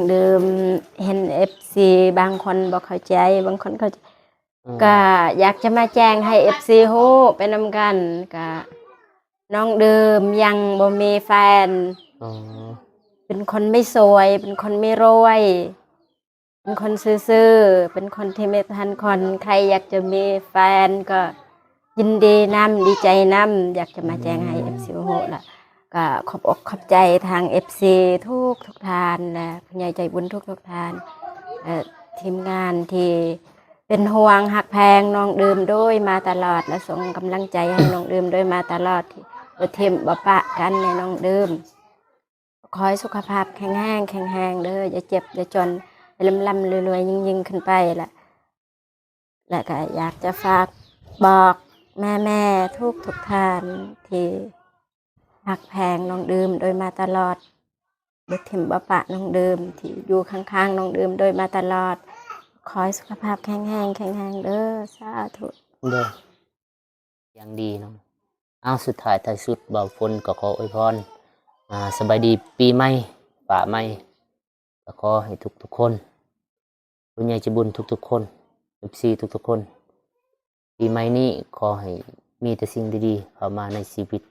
ເດີມເຫັນເອັຟຊີບາງຄົນບໍ່ເຂົ້າໃຈ, ບາງຄົນເຂົ້າໃຈ ອືມ ກະຢາກຈະມາແຈ້ງໃຫ້ເອັຟຊີຮູ້ໄປນຳກັນ. ກະນ້ອງເດີມຍັງບໍ່ມີແຟນ. ອໍ ເປັນຄົນໄມ່ສວຍ, ເປັນຄົນໄມ່ລວຍ, ເປັນຄົນຊື່ໆ, ເປັນຄົນທີ່ໄມ່ທັນຄົນ. ໃຜຢາກຈະມີແຟນກໍຍິນດີນຳ, ດີໃຈນຳ, ຢາກຈະມາແຈ້ງໃຫ້ ອືມ ເອັຟຊີຮູ້ລະ. ກໍຂອບອົກຂອບໃຈທາງເອັຟຊີທຸກໆທ່ານ ແລະ ຜູ້ໃຫຍ່ໃຈບຸນທຸກໆທ່ານ, ແລະ ທີມງານທີ່ເປັນຫ່ວງຮັກແພງນ້ອງເດີມໂດຍມາຕະຫຼອດ ແລະ ສົ່ງກຳລັງໃຈໃຫ້ນ້ອງເດີມໂດຍມາຕະຫຼອດ ທີ່ບໍ່ຖິ້ມບໍ່ປະກັນໃນນ້ອງເດີມ. ຂໍໃຫ້ສຸຂະພາບແຂງແຮງ, ແຂງແຮງເດີ, ຢ່າເຈັບຢ່າຈົນ, ໃຫ້ລ່ຳໆລວຍໆຍິ່ງໆຂຶ້ນໄປ. ແລະ ແລະກະຢາກຈະຝາກບອກແມ່ໆທຸກໆທ່ານທີ່ຮັກແພງນ້ອງເດີມໂດຍມາຕະຫຼອດ, ບໍ່ຖິ້ມບໍ່ປະນ້ອງເດີມ, ທີ່ຢູ່ຂ້າງໆນ້ອງເດີມໂດຍມາຕະຫຼອດ. ຂໍໃຫ້ສຸຂະພາບແຂງແຮງ, ແຂງແຮງເດີ, ສາທຸ. ໂດຍ ຢ່າງດີເນາະ. ເອົາ ສຸດທ້າຍທ້າຍສຸດ ບ່າວຝົນກໍຂໍອວຍພອນ ອ່າ ສະບາຍດີປີໃໝ່ ຟ້າໃໝ່. ກໍຂໍໃຫ້ທຸກໆຄົນ ຜູ້ໃຫຍ່ໃຈບຸນທຸກໆຄົນ ເອັຟຊີທຸກໆຄົນ ປີໃໝ່ນີ້ຂໍໃຫ້ມີແຕ່ສິ່ງດີໆເຂົ້າມາໃນຊີວິດ.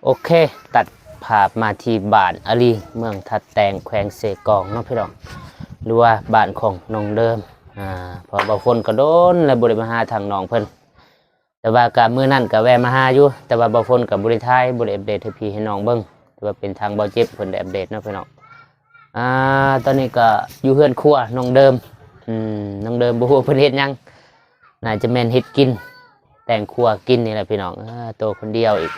ໂອເຄ ຕັດພາບມາທີ່ບ້ານອາລີ ເມືອງທັບແຕງ ແຂວງເຊກອງເນາະພີ່ນ້ອງ ຫຼືວ່າບ້ານຂອງນ້ອງເດີມ. ອ່າ ເພາະວ່າບ່າວຝົນກໍດົນແລ້ວບໍ່ໄດ້ມາຫາທາງນ້ອງເພິ່ນ, ແຕ່ວ່າກະມື້ນັ້ນກະແວ່ມາຫາຢູ່ ແຕ່ວ່າບ່າວຝົນກະບໍ່ໄດ້ຖ່າຍ ບໍ່ໄດ້ອັບເດດໃຫ້ພີ່ໃຫ້ນ້ອງເບິ່ງ. ແຕ່ວ່າເປັນທາງບ່າວເຈັບເພິ່ນໄດ້ອັບເດດເນາະພີ່ນ້ອງ. ອ່າ ຕອນນີ້ກໍຢູ່ເຮືອນຄົວນ້ອງເດີມ. ອືມ ນ້ອງເດີມບໍ່ຮູ້ວ່າເພິ່ນເຮັດຫຍັງ ໜ້າຈະແມ່ນເຮັດກິນ ແຕ່ງຄົວກິນນີ້ແຫຼະພີ່ນ້ອງ. ເອີ ໂຕຄົນດຽວອີກ.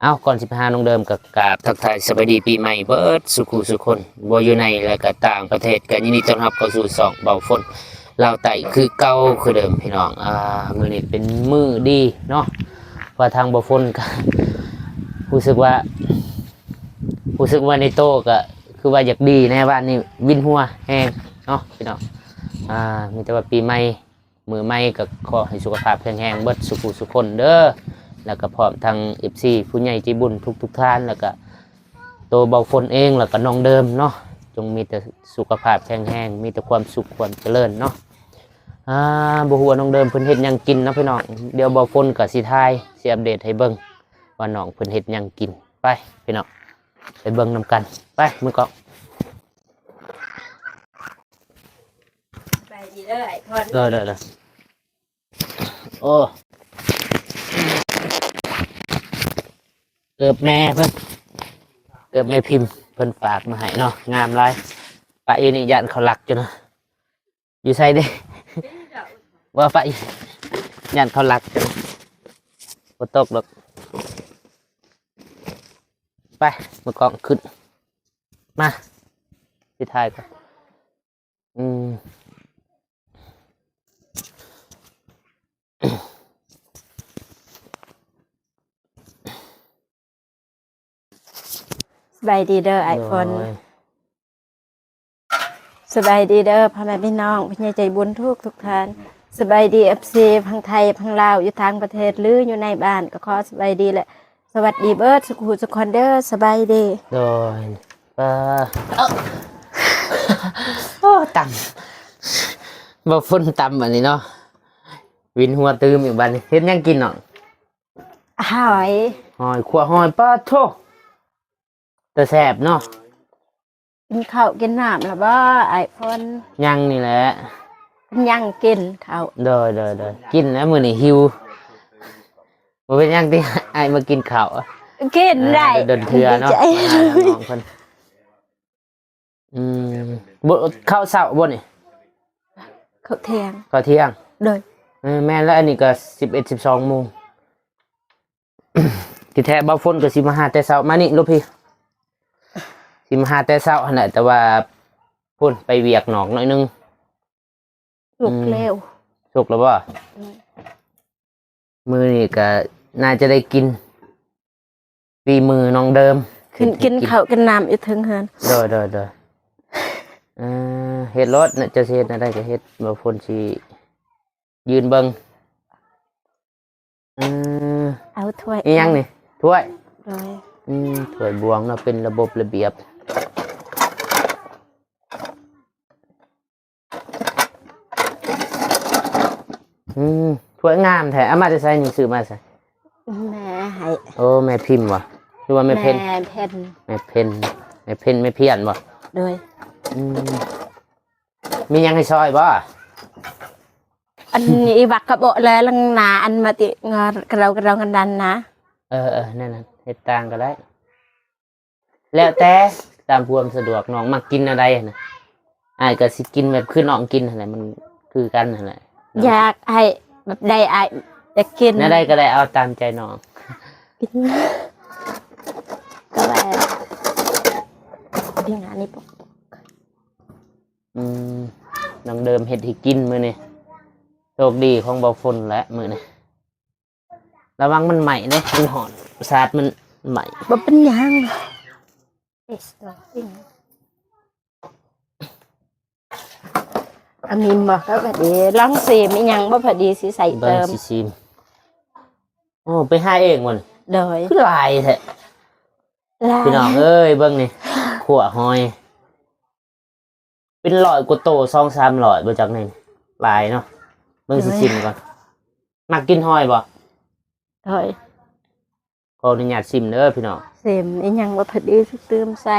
ເອົ້າ ກ່ອນຊິໄປຫານ້ອງເດີມ ກໍກາບທັກທາຍສະບາຍດີປີໃໝ່ເບິດສູ່ຄູ່ສູ່ຄົນ ບໍ່ຢູ່ໃນ ແລະ ກໍຕ່າງປະເທດ. ກໍຍິນດີຕ້ອນຮັບເຂົ້າສູ່ຊ່ອງເບົາຝົນລາວໃຕ້ຄືເກົ່າຄືເດີມພີ່ນ້ອງ. ອ່າ ມື້ນີ້ເປັນມື້ດີເນາະ ເພາະວ່າທາງເບົາຝົນກໍຮູ້ສຶກວ່າ ຮູ້ສຶກວ່າໃນໂຕກໍຄືວ່າຢາກດີແດ່ ວານນີ້ວິນຫົວແຮງເນາະພີ່ນ້ອງ. ອ່າ ມີແຕ່ວ່າປີໃໝ່ ມື້ໃໝ່ກໍຂໍໃຫ້ສຸຂະພາບແຂງແຮງເບິດສູ່ຜູ້ສູ່ຄົນເດີ ແລ້ວກໍພ້ອມທັງເອັຟຊີຜູ້ໃຫຍ່ໃຈບຸນທຸກໆທ່ານ ແລ້ວກໍໂຕເບົາຝົນເອງ ແລ້ວກໍນ້ອງເດີມເນາະ ຈົ່ງມີແຕ່ສຸຂະພາບແຂງແຮງ ມີແຕ່ຄວາມສຸກຄວາມຈະເລີນເນາະ. ອ່າ ບໍ່ຮູ້ວ່ານ້ອງເດີມເພິ່ນເຮັດຫຍັງກິນເນາະພີ່ນ້ອງ. ດຽວເບົາຝົນກໍຊິຖ່າຍ ຊິອັບເດດໃຫ້ເບິ່ງວ່ານ້ອງເພິ່ນເຮັດຫຍັງກິນ. ໄປພີ່ນ້ອງ ໄປເບິ່ງນຳກັນ. ໄປ ມືອອກ. ສະບາຍດີເດີອ້າຍພອນ. ໂດຍໆໆ. ໂອ້ ເກີບແມ່ເພິ່ນ ເກີບແມ່ພິມເພິ່ນຝາກມາໃຫ້ເນາະ ງາມຫຼາຍ. ປະຢູ່ນີ້ຢ້ານເຂົາລັກຢູ່ນະ. ຢູ່ໃສເດ້? ວ່າປະ ຢ້ານເຂົາລັກ ບໍ່ຕົກດອກ. ໄປ ມືກ້ອງຂຶ້ນ ມາ ຊິຖ່າຍກ່ອນ. ອືມ ສະບາຍດີເດີອ້າຍພອນ. ໂດຍ ສະບາຍດີເດີພໍ່ແມ່ພີ່ນ້ອງ ຜູ້ໃຫຍ່ໃຈບຸນທຸກໆທ່ານ. ສະບາຍດີເອັຟຊີ ທັງໄທ ທັງລາວ ຢູ່ຕ່າງປະເທດ ຫຼື ຢູ່ໃນບ້ານ ກໍຂໍສະບາຍດີ ແລະ ສະຫວັດດີເບິດສູ່ຜູ້ສູ່ຄົນເດີ. ສະບາຍດີ. ໂດຍ ປ້າ ໂອ້ ຕຳ ບໍ່ຝົນຕຳອັນນີ້ເນາະ ວິນຫົວຕື່ມອີກບາດນີ້. ເຮັດຫຍັງກິນເນາະ? ຫອຍ ຫອຍ ຂົ້ວຫອຍ. ປາໂທ້ ແຕ່ແຊບເນາະ. ກິນເຂົ້າກິນນ້ຳແລ້ວບໍ່ອ້າຍພອນ? ຍັງນີ້ແຫຼະ ຍັງກິນເຂົ້າ. ໂດຍໆໆ ກິນແລ້ວ ມື້ນີ້ຫິວ. ບໍ່ເປັນຫຍັງຕິ ອ້າຍມາກິນເຂົ້າ. ກິນໄດ້ ເອີ ດົນເທື່ອເນາະ ດີໃຈ ມາຫານ້ອງເພິ່ນ. ອືມ ບໍ່ ເຂົ້າເຊົ້າບໍ່ນີ້? ເຂົ້າທ່ຽງ. ເຂົ້າທ່ຽງ. ໂດຍ. ເອີ ແມ່ນແລ້ວ ອັນນີ້ກໍສິບເອັດ ສິບສອງໂມງ. ທີ່ແທ້ເບົາຝົນກໍຊິມາຫາແຕ່ເຊົ້າ. ມານີ້ລູກພີ່ ຊິມາຫາແຕ່ເຊົ້າຫັ້ນແຫຼະ ແຕ່ວ່າພຸ້ນໄປວຽກນອກໜ້ອຍໜຶ່ງ. ສຸກແລ້ວ. ອືມ ສຸກແລ້ວບໍ່? ໂດຍ. ມື້ນີ້ກໍໜ້າຈະໄດ້ກິນ ຝີມືນ້ອງເດີມ ເຄ ກິນ ກິນ ກິນເຂົ້າກິນນ້ຳຢູ່ເທິງເຮືອນ. ໂດຍ ໂດຍ ໂດຍ. ເອີ ເຮັດໂລດນະ ເຈົ້າຊິເຮັດແນວໃດກໍເຮັດ ບໍ່ຝົນຊິຢືນເບິ່ງ. ເອີ ເອົາຖ້ວຍ ອີຫຍັງນີ້? ຖ້ວຍ. ໂດຍ. ອືມ ຖ້ວຍບວງເນາະ ເປັນລະບົບລະບຽບ. ອືມ ຖ້ວຍງາມແທ້ ເອົາມາແຕ່ໃສນີ້? ຊື້ມາໃສ? ແມ່ໃຫ້. ໂອ້ ແມ່ພິມຫວາ ຫຼືວ່າແມ່ເພັນ? ແມ່ເພັນ. ແມ່ເພັນ ແມ່ເພັນ ແມ່ພຽນບໍ່? ໂດຍ. ອືມ ມີຫຍັງໃຫ້ຊ່ອຍບໍ່? ອັນນີ້ບັກກະເບາະແລ ຫຼັງໜ້າ ອັນມາຕິງອກະເລົາກະເລົາກັນດັນນະ. ເອີໆ ນັ້ນນະ ເຮັດຕ່າງກໍໄດ້ ແລ້ວແຕ່ຕາມຄວາມສະດວກ ນ້ອງມັກກິນແນວໃດຫັ້ນນະ. ອ້າຍກໍຊິກິນແບບຄືນ້ອງກິນຫັ້ນແຫຼະ ມັນຄືກັນຫັ້ນແຫຼະ. ຢາກໃຫ້ແບບໃດອ້າຍຢາກກິນ ແນວໃດກໍໄດ້ ເອົາຕາມໃຈນ້ອງ. ອືມ ນ້ອງເດີມເຮັດໃຫ້ກິນມື້ນີ້ ໂຊກດີຂອງເບົາຝົນແຫຼະມື້ນີ້. ລະວັງມັນໄໝ້ເດ້ ມັນຮ້ອນ ສາດມັນໄໝ້. ບໍ່ເປັນຫຍັງ ອັນນີ້ບໍ່ ກໍພໍດີ ລອງຊີມອີ່ຫຍັງບໍ່ ພໍດີຊິໃສ່ເຕີມ ຊິຊີມ. ໂອ້ ໄປຫາເອງບໍ່ນີ້? ໂດຍ. ຄືຫຼາຍແທ້ ຫຼາຍ ພີ່ນ້ອງເອີຍ ເບິ່ງນີ້ ຂົ້ວຫອຍ ເປັນຮ້ອຍກວ່າໂຕ ສອງສາມຮ້ອຍບໍ່ຈັກນີ້ ຫຼາຍເນາະ. ເບິ່ງ ໂດຍ ຊິຊີມກ່ອນ. ມັກກິນຫອຍບໍ່? ໂດຍ. ຂໍອະນຸຍາດຊີມເດີພີ່ນ້ອງ. ຊີມອີ່ຫຍັງວ່າພໍດີຊິຕື່ມໃສ່.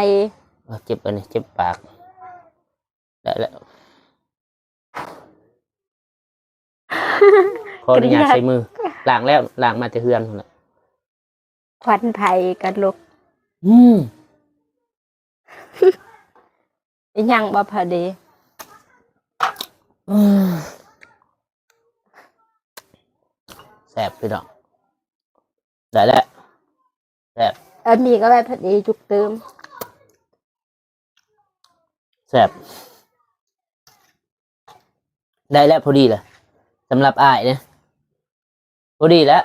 ເອີ ເຈັບອັນນີ້ ເຈັບປາກ. ໄດ້ແລ້ວ. ຂໍອະນຸຍາດໃສ່ມື. ລ້າງແລ້ວ ລ້າງມາແຕ່ເຮືອນພຸ້ນແຫຼະ. ຄວັນໄຟກໍລຸກ. ອືມ ອີຫຍັງບໍ່ພໍດີ? ອືມ ແຊບພີ່ນ້ອງ. ໄດ້ແລ້ວ ແຊບ. ອັນນີ້ກໍໄວ້ພໍດີຈຸກຕື່ມ. ແຊບ ໄດ້ແລ້ວ ພໍດີແລ້ວ ສຳລັບອ້າຍເດ້ ພໍດີແລ້ວ.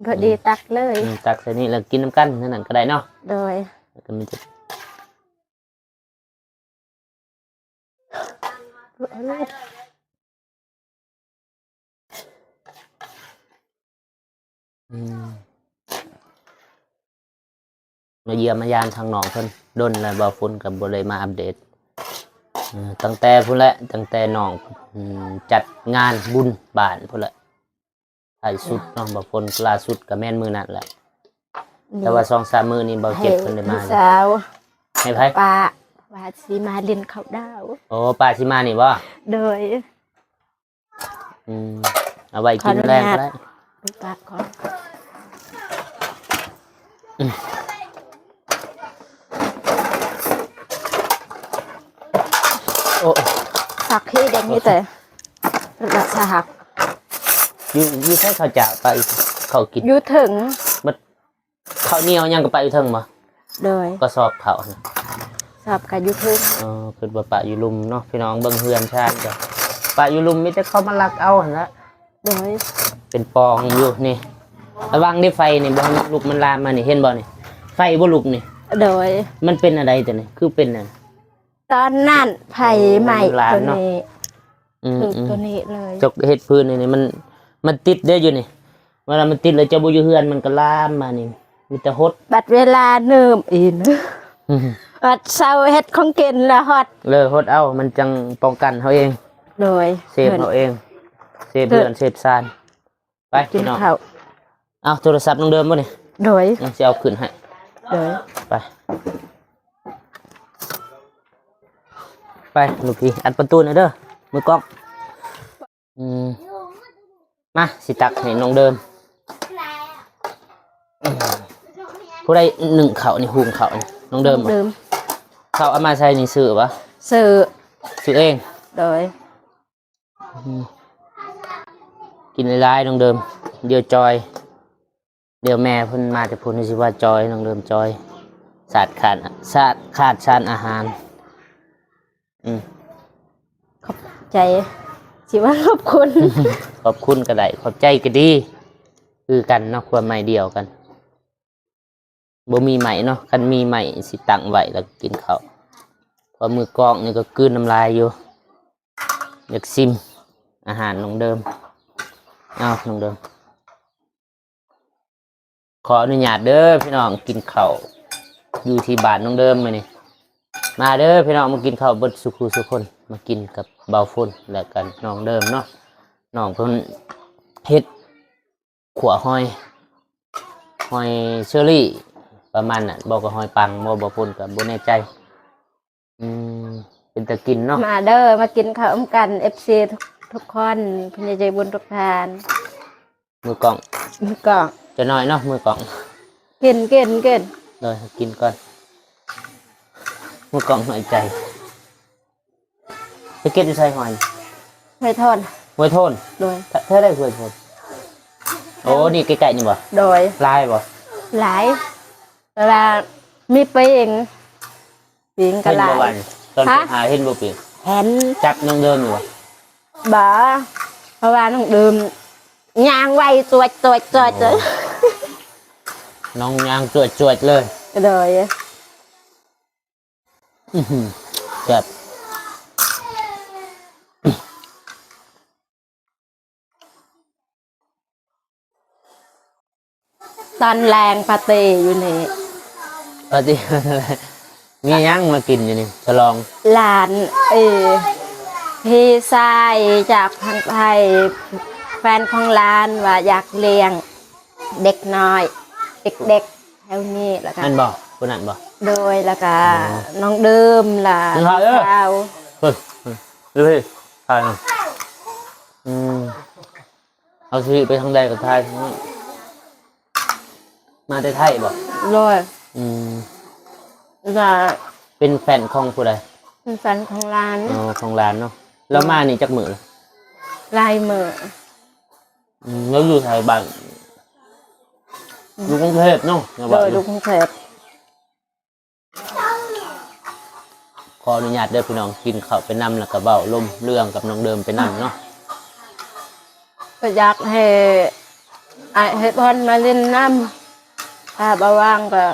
ພໍດີ ອືມ ຕັກເລີຍ. ອືມ ຕັກໃສ່ນີ້ແລ້ວກິນນຳກັນ ແນວນັ້ນກໍໄດ້ເນາະ. ໂດຍ. ແລ້ວກໍມີແຕ່ ອືມ ມາຢ້ຽມມາຢາມທາງນ້ອງເພິ່ນ ດົນແລ້ວ ເບົາຝົນກໍບໍ່ໄດ້ມາອັບເດດ. ເອີ ຕັ້ງແຕ່ພຸ້ນແຫຼະ ຕັ້ງແຕ່ນ້ອງ ອືມ ຈັດງານບຸນບ້ານພຸ້ນແຫຼະ ທ້າຍສຸດເນາະ ເບົາຝົນ ລ່າສຸດກໍແມ່ນມື້ນັ້ນແຫຼະ. ແຕ່ວ່າສອງສາມມື້ນີ້ເບົາເຈັດເພິ່ນໄດ້ມາ. ໃຫ້ໃຜ? ປ້າ ວ່າຊິມາຫຼິ້ນເຂົ້າດາວ. ໂອ້ ປ້າຊິມານີ້ບໍ່? ໂດຍ. ອືມ ເອົາໄວ້ກິນແລງກໍໄດ້. ໄປປາກກ່ອນ. ອືມ ໂອ້ ສັກເຮັດແດງນີ້ແຕ່ ລະສະຫັກ. ຢູ່ ຢູ່ໃສເຂົ້າຈ້າວ ໄປເຂົ້າກິນ? ຢູ່ເທິງ. ເຂົ້າໜຽວຫຍັງກໍປະຢູ່ເທິງບໍ່? ໂດຍ. ກະສອບເຂົ້າຫັ້ນນະ? ສອບກະຢູ່ເທິງ. ເອີ ຄິດວ່າປະຢູ່ລຸ່ມເນາະ ພີ່ນ້ອງ ເບິ່ງເຮືອນຊານກະປະຢູ່ລຸ່ມ ມີແຕ່ເຂົາມາລັກເອົາຫັ້ນລະ. ໂດຍ. ເປັນປ່ອງຢູ່ນີ້ ລະວັງເດ້ ໄຟນີ້ບໍ່ໃຫ້ມັນລຸກມັນລາມມານີ້ ເຫັນບໍ່ນີ້ ໄຟບໍ່ລຸກນີ້. ໂດຍ. ມັນເປັນອັນໃດຕົວນີ້ ຄືເປັນອັນ ຕອນນັ້ນໄຟໄໝ້ ໂອ້ ມັນລາມເນາະ ຕົວນີ້. ອືມ ຖືກ ອືມ ຕົວນີ້ເລີຍ. ເຈົ້າເຮັດພື້ນນີ້ ມັນ ມັນຕິດເດ້ຢູ່ນີ້ ເວລາມັນຕິດແລ້ວ ເຈົ້າບໍ່ຢູ່ເຮືອນ ມັນກໍລາມມານີ້ ມີແຕ່ຫົດ. ບັດເວລາເລີ່ມອີກ ອືມ ບັດເຊົາເຮັດຂອງກິນແລ້ວຫົດ ເລີ ຫົດເອົາ ມັນຈັ່ງປ້ອງກັນເຮົາເອງ. ໂດຍ. ເຊບເຮົາເອງ ເຊບເຮືອນ ເຊບຊານ. ໄປ ກິນ ພີ່ນ້ອງ ເຂົ້າ. ເອົາໂທລະສັບນ້ອງເດີມບໍ່ນີ້? ໂດຍ. ອືມ ຊິເອົາຂຶ້ນໃຫ້. ໂດຍ. ໄປ ໄປລູກພີ່ ອັດປະຕູໜ່ອຍເດີ ມືກ້ອງ. ອືມ ມາ ຊິຕັກໃຫ້ນ້ອງເດີມ. ອືມ ຜູ້ໃດໜຶ້ງເຂົ້ານີ້ ຫຸງເຂົ້ານີ້ ນ້ອງເດີມບໍ່? ເດີມ. ເຂົ້າເອົາມາໃສ່ນີ້ ຊື້ບໍ່? ຊື້ ຊື້ເອງ. ໂດຍ. ອືມ ກິນຫຼາຍໆ ນ້ອງເດີມ ດຽວຈ່ອຍ ດຽວແມ່ເພິ່ນມາແຕ່ພຸ້ນ ຊິວ່າຈ່ອຍ ນ້ອງເດີມຈ່ອຍ ສາດຂາດ ສາດຂາດສານອາຫານ. ອືມ ຂອບໃຈ ຊິວ່າຂອບຄຸນ ຂອບຄຸນກໍໄດ້ ຂອບໃຈກໍດີ ຄືກັນເນາະ ຄວາມໝາຍດຽວກັນ. ບໍ່ມີໄມ້ເນາະ ຄັນມີໄມ້ຊິຕັ້ງໄວ້ແລ້ວກິນເຂົ້າ ເພາະມື້ກອງນີ້ກໍກືນນ້ຳລາຍຢູ່ ຢາກຊິມອາຫານນ້ອງເດີມ ເອົານ້ອງເດີມ ຂໍອະນຸຍາດເດີພີ່ນ້ອງ ກິນເຂົ້າຢູ່ທີ່ບ້ານນ້ອງເດີມມື້ນີ້ ມາເດີພີ່ນ້ອງ ມາກິນເຂົ້າເບິດສູ່ຄູ່ສູ່ຄົນ ມາກິນກັບບ່າວຝົນ ແລະກັນນ້ອງເດີມເນາະ ນ້ອງເພິ່ນເຮັດ ຂົ້ວຫອຍ ຫອຍເຊີຣີປະມານນັ້ນ ບໍ່ກໍຫອຍປັງບໍ່ ບ່າວຝົນກໍບໍ່ແນ່ໃຈ ອືມ ເປັນຕາກິນເນາະ ມາເດີ ມາກິນເຂົ້ານຳກັນ ເອັຟຊີ ທຸກ ທຸກຄົນ ຜູ້ໃຫຍ່ໃຈບຸນທຸກທ່ານ ມືກ້ອງ ມືກ້ອງ ຈະໜ້ອຍເນາະ ມືກ້ອງ ກິນ ກິນ ກິນ ໂດຍ ກິນກ່ອນ ມືກ້ອງໜ້ອຍໃຈ ໄປເກັບຢູ່ໃສຫອຍ? ຫ້ວຍໂທນ ຫ້ວຍໂທນ ໂດຍ ແຖວໃດຫ້ວຍໂທນ? ໂອ້ ນີ້ໃກ້ໆນີ້ບໍ່? ໂດຍ ຫຼາຍບໍ່? ຫຼາຍ ແຕ່ວ່າມີປີງ ປີງກໍຫຼາຍ ເຫັນບໍ່ວ່ານີ້ ຕອນ ຮະ? ໄປຫາເຫັນບໍ່ປີງ? ເຫັນ ຈັບນ້ອງເດີມຢູ່ບໍ່? ບໍ່ ເພາະວ່ານ້ອງເດີມຍ່າງໄວ ຈວດໆໆ ໂອ້ ນ້ອງຍ່າງຈວດໆເລີຍ ໂດຍ ອື້ຫື ແຊບ ຕອນແລງປາຕີ້ຢູ່ນີ້ ປາຕີ້ ມີຫຍັງມາກິນຢູ່ນີ້ ສະຫຼອງ? ຫຼານ ເອີ ພີ່ຊາຍຈາກຝັ່ງໄທ ແຟນຂອງຫຼານວ່າຢາກລ້ຽງ ເດັກນ້ອຍ ເດັກໆ ແຖວນີ້ ແລ້ວກໍ ແມ່ນບໍ່? ຜູ້ນັ້ນບໍ່? ໂດຍ ແລ້ວກໍ ອໍ ນ້ອງເດີມ ລະ ນ້ອງເດີມ ສາວ ເອີ ເອີ ເອີ ຖ່າຍນຳ ອືມ ເອົາຊີວິດໄປທາງໃດກໍຖ່າຍທາງນັ້ນ ມາແຕ່ໄທບໍ່? ໂດຍ ອືມ ລະ ເປັນແຟນຂອງຜູ້ໃດ? ເປັນແຟນຂອງຫຼານ ອໍ ຂອງຫຼານເນາະ ລາວມານີ້ຈັກມື້ລະ? ຫຼາຍມື້ ອືມ ແລ້ວຢູ່ໃສບ້ານ? ຢູ່ກຸງເທບເນາະ ແມ່ນບໍ່? ໂດຍ ຢູ່ກຸງເທບ ຂໍອະນຸຍາດເດີພີ່ນ້ອງ ກິນເຂົ້າໄປນຳ ແລ້ວກໍເວົ້າລົມເລື່ອງກັບນ້ອງເດີມໄປນຳເນາະ ກໍຢາກໃຫ້ອ້າຍໃຫ້ພອນມາຫຼິ້ນນຳ ຖ້າບໍ່ວ່າງກໍ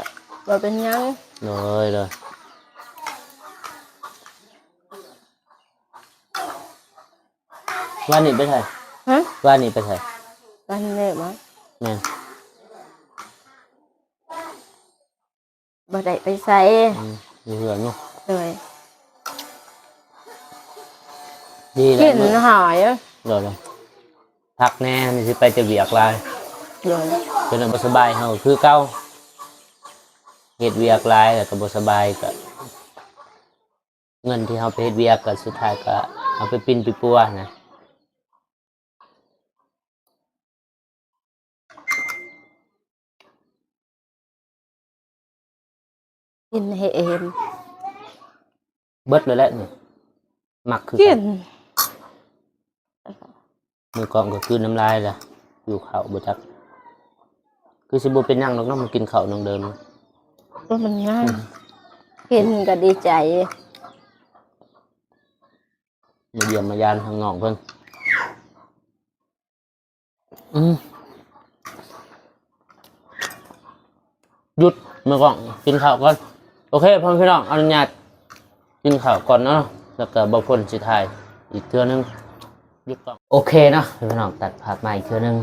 ບໍ່ເປັນຫຍັງ ໂດຍ ໂດຍ. ວານນີ້ໄປໃສ? ຮະ? ວານນີ້ໄປໃສ? ວານນີ້ບໍ່? ແມ່ນ ບໍ່ໄດ້ໄປໃສ ອືມ ຢູ່ເຮືອນເນາະ ໂດຍ ດີແລ້ວ ກິນຫອຍ ໂດຍ ໂດຍ ພັກແດ່ ນີ້ຊິໄປແຕ່ວຽກຫຼາຍ ໂດຍ ເປັນບໍ່ສະບາຍ ເຮົາຄືເກົ່າ ເຮັດວຽກຫຼາຍ ແລ້ວກໍບໍ່ສະບາຍ ກໍ ເງິນທີ່ເຮົາໄປເຮັດວຽກ ກໍສຸດທ້າຍກໍເອົາໄປປິ່ນໄປປົວນະ ກິນໃຫ້ເຫັນ ເບິດເລີຍແຫຼະນີ້ ມັກຄືກັນ ກິນ. ມື້ກ່ອນກໍຄືນ້ຳລາຍລະ ຫິວເຂົ້າບໍ່ຈັກ ຄືຊິບໍ່ເປັນຫຍັງດອກເນາະ ມາກິນເຂົ້ານຳເດີມ ກໍມັນງາມ ເຫັນກໍດີໃຈ ມາຢ້ຽມມາຢາມທາງນ້ອງເພິ່ນ ອືມ ຢຸດ ມື້ກ່ອນກິນເຂົ້າກ່ອນ ໂອເຄ ພໍ່ແມ່ພີ່ນ້ອງ ອະນຸຍາດກິນເຂົ້າກ່ອນເນາະ ແລ້ວກໍບ່າວຝົນຊິຖ່າຍອີກເທື່ອໜຶ່ງ ຢຸດກ່ອນ ໂອເຄເນາະ ພີ່ນ້ອງ ຕັດພາບມາອີກເທື່ອໜຶ່ງ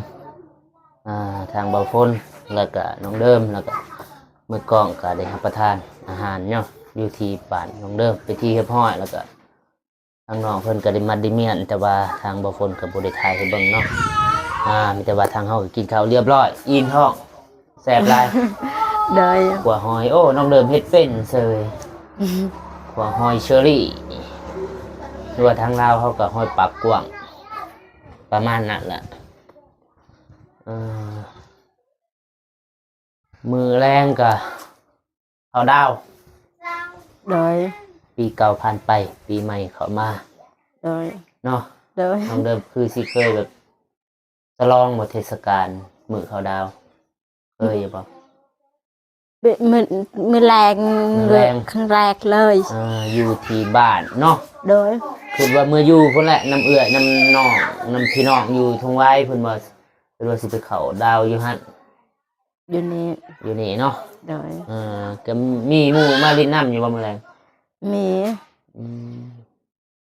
ອ່າ ທາງບ່າວຝົນ ແລ້ວກໍນ້ອງເດີມ ແລ້ວກໍມື້ກ່ອນກໍໄດ້ຮັບປະທານອາຫານເນາະ ຢູ່ທີ່ບ້ານນ້ອງເດີມເປັນທີ່ຮຽບຮ້ອຍ ແລ້ວກໍ ທາງນ້ອງເພິ່ນກໍໄດ້ມັດໄດ້ມ້ຽນ ແຕ່ວ່າທາງບ່າວຝົນກໍບໍ່ໄດ້ຖ່າຍໃຫ້ເບິ່ງເນາະ ອ່າ ມີແຕ່ວ່າທາງເຮົາກໍກິນເຂົ້າຮຽບຮ້ອຍ ອີ່ມທ້ອງ ແຊບຫຼາຍ ໂດຍ ຂົ້ວຫອຍ ໂອ້ ນ້ອງເດີມເຮັດເປັນເຊີຍ ຂົ້ວຫອຍເຊີຣີ ຫຼືວ່າທາງລາວເຮົາກໍຫອຍປາກກວ້າງ ປະມານນັ້ນແຫຼະ ເອີ ມື້ແລງກໍເຂົ້າດາວ ໂດຍ ປີເກົ່າຜ່ານໄປ ປີໃໝ່ເຂົ້າມາ ໂດຍ ເນາະ ໂດຍ ນ້ອງເດີມຄືຊິເຄີຍແບບສະຫຼອງບໍ່ ເທດສະການມື້ເຂົ້າດາວ ເຄີຍຢູ່ບໍ່? ມື້ ມື້ແລງ ມື້ແລງ ຄັ້ງແລກເລີຍ ເອີ ຢູ່ທີ່ບ້ານເນາະ ໂດຍ ຄິດວ່າເມືອຢູ່ພຸ້ນແຫຼະ ນຳເອື້ອຍ ນຳນ້ອງ ນຳພີ່ນ້ອງຢູ່ທົ່ງວາຍ ເພິ່ນວ່າ ເພິ່ນວ່າຊິໄປເຂົ້າດາວຢູ່ຫັ້ນ ຢູ່ນີ້ ຢູ່ນີ້ເນາະ. ໂດຍ ເອີ ກໍມີໝູ່ມາຫຼິ້ນນຳຢູ່ບໍ່ມື້ແລງ? ມີ ອືມ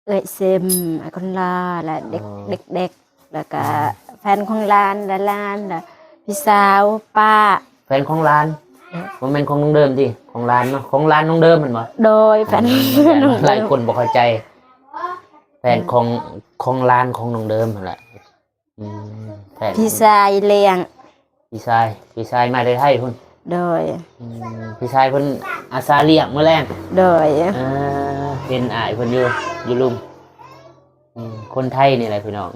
ເອື້ອຍເຊັມ ອ້າຍຄົນລາ ແລະ ເດັກ ອໍ ເດັກໆ ແລ້ວກະ ອືມ ແຟນຂອງຫຼານ ແລະ ຫຼານ ແລະ ພີ່ສາວ ປ້າ. ແຟນຂອງຫຼານ ໂດຍ ບໍ່ແມ່ນຂອງນ້ອງເດີມຕິ? ຂອງຫຼານເນາະ ຂອງຫຼານນ້ອງເດີມແມ່ນບໍ່? ໂດຍ ແຟນ ອືມ ຂອງນ້ອງເດີມ ຫຼາຍຄົນບໍ່ເຂົ້າໃຈ ແຟນຂອງ ອືມ ຂອງຫຼານຂອງນ້ອງເດີມຫັ້ນແຫຼະ. ອືມ ແຟນ ພີ່ຊາຍລ້ຽງ ພີ່ຊາຍ ພີ່ຊາຍມາແຕ່ໄທພຸ້ນ. ໂດຍ ອືມ ພີ່ຊາຍເພິ່ນອາສາລ້ຽງມື້ແລງ. ໂດຍ ເອີ ເຫັນອ້າຍເພິ່ນຢູ່ ຢູ່ລຸ່ມ ອືມ ຄົນໄທນີ້ແຫຼະພີ່ນ້ອງ